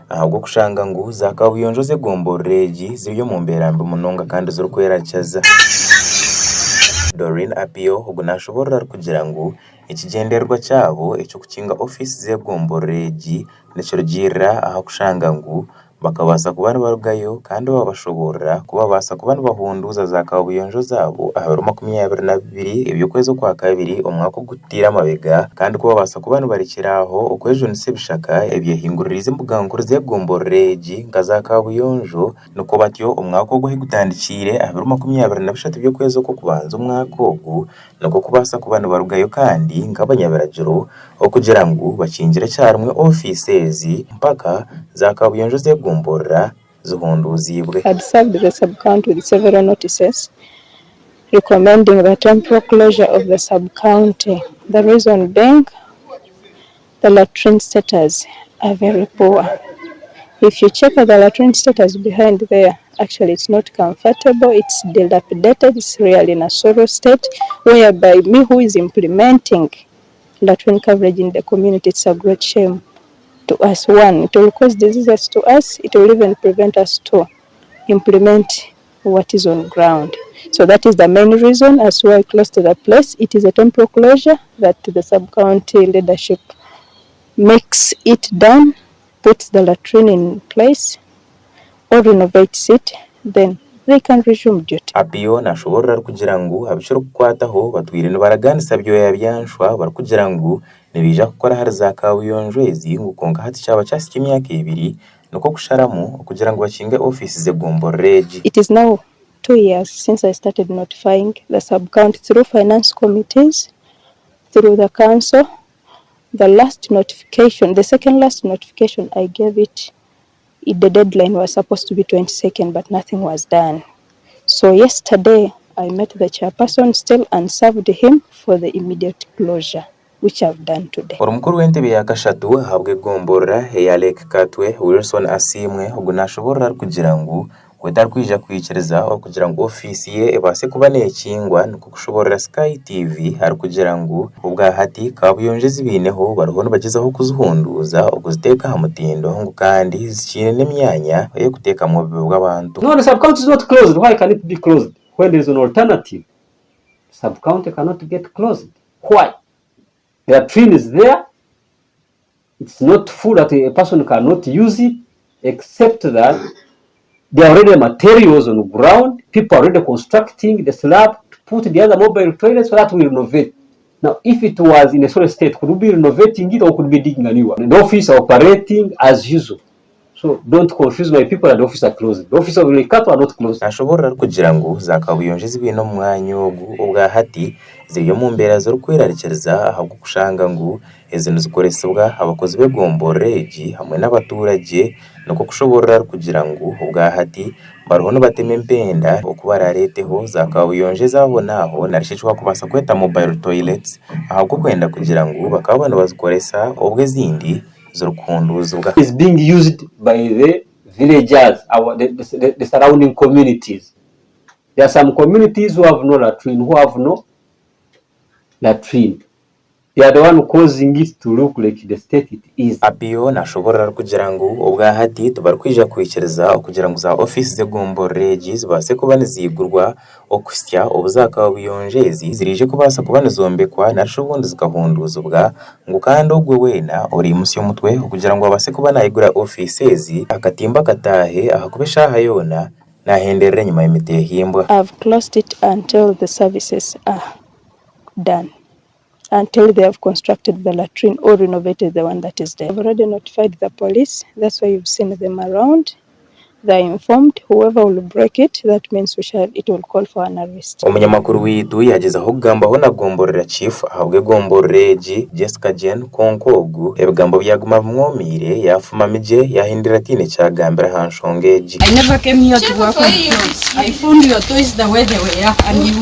ahabw'okushanga ngu za kabuyonjo z'egomborora egi ziri omu mbeera mbi munonga kandi zirikwerakiza. Doreen Apio ogu nashoborora arikugira ngu ekigyendererwa kyabo eky'okukinga ofiisi z'egomborora egi nikirugiirira aha kushanga ngu bakabaasa kuba nibarugayo kandi babashoboorora ku babaasa kuba nibahunduuza za kaabuyonjo zaabo aha biro 22 eby'okwezi okwakabiri omwaka ogututaire amabega kandi ku babaasa kuba nibarekyera aho okwejunisa ebishaka ebyehinguririize embuga nkuru z'egomborora egi nka za kaabuyonjo nikwo batyo omwaka ogu ahu gutandikiire aha biro 23 by'okwezi okw'okubanza omwaka ogu nikwo kubaasa kuba nibarugayo kandi nk'abanyabiragiro okugira ngu bakingire kyarimwe ofiisi ezi mpaka za kabuyonjo z'egomborora zihunduuziibwe. Had served the sub-county with several notices recommending the temporal closure of the sub-county, the reason being the latrine status are very poor. If you check the latrine status behind there, actually it's not comfortable, it's dilapidated, it's really in a sorrow state, whereby me who is implementing latrine coverage in the community, it's a great shame to us. One, it will cause diseases to us, it will even prevent us to implement what is on ground. So that is the main reason as why close to the place. It is a temporal closure that the sub-county leadership makes it done, puts the latrine in place or renovates it, then they can resume duty. Apio nashoboorora arikugira ngu abikirikukwataho batwire nibaraganisa byoya byanshwa barikugira ngu nibaija kukora ahari za kaabuyonjo ezi ngu kwonka hati kyaba kyahitsya emyaka ebiri nikwo kusharamu okugira ngu bakinge ofiisi z'egomborora egi. It is now 2 years since I started notifying the sub-county through finance committees, through the council. The last notification, the second last notification I gave it, the deadline was supposed to be 22nd, but nothing was done. So yesterday I met the chairperson still and served him for the immediate closure, which I've done today. Omukuru w'entebe ya kashatu ahabw'egomborora eya Lake Katwe, Wilson Asiimwe, ogu nashoboorora arikugira ngu we tarikwija kwikiriza okugira ngu ofiisi ye ebaase kuba neekingwa nikwo kushoboorora Sky TV arikugira ngu obwahati kabuyonjo ezi baineho bariho nibagyezaho kuzihunduuza okuziteeka aha mutindo ngu kandi zikiine n'emyanya ey'okuteekamu obubi bw'abantu. No, the sub-county is not closed. Why can it be closed? When there is an alternative, sub-county cannot get closed. Why? The latrine is there. It's not full that a person cannot use it, except that there are already materials on the ground. People are already constructing the slab to put the other mobile toilets so that we renovate. Now, if it was in a solid state, could we be renovating it or could we be digging a new one? The office are operating as usual. So don't confuse my people that the office are closed. The office of Lake Katwe are not closed. Nashoboorora arikugira ngu za kabuyonjo ezi baine omu mwanya ogu obwahati ziri omu mbeera zirikwerarikiriza ahabw'okushanga ngu ezi nizikoresibwa abakozi b'egomborora egi hamwe n'abaturage nikwo kushoboorora arikugira ngu obwahati bariho nibatema empenda oku barareeteho za kabuyonjo ez'aho n'aho narishi eki wakubaasa kweta mobile toilets ahabw'okwenda kugira ngu bakaba nibazikoresa obwo ezindi zirikuhunduuzibwa. Is being used by the villagers, the surrounding communities. There are some communities who have no latrine, who have no latrine. They are the one causing it to look like the state it is. Apio nashoboorora arikugira ngu obwahati tibarikwija kwikiriza okugira ngu za ofiisi z'egomborora egi zibaase kuba niziigurwa okuhitsya obu za kabuyonjo ezi ziriije kubaasa kuba nizombekwa narishi obundi zikahunduuzibwa ngu kandi ogwe weena oriimutsya omutwe okugira ngu abaase kuba naayigura ofiisi ezi akatimba akataahe ahakuba eshaaha yoona naahenderera enyima y'emiteehimbwa. I've closed it until the services are done, until they have constructed the latrine or renovated the one that is there. I've already notified the police, that's why you've seen them around. They're informed. Whoever will break it, that means it will call for an arrest. Omunyamakuru waitu yagezaho kugambaho na gomborora chief ahabw'egomborora egi, Jessica Jane, kwonka ogu ebigambo byaguma bimwomiire yafuma migye yahindura atiine kyagambira aha nshonga egi. I never came here to work on toys. I found your toys the way they were and you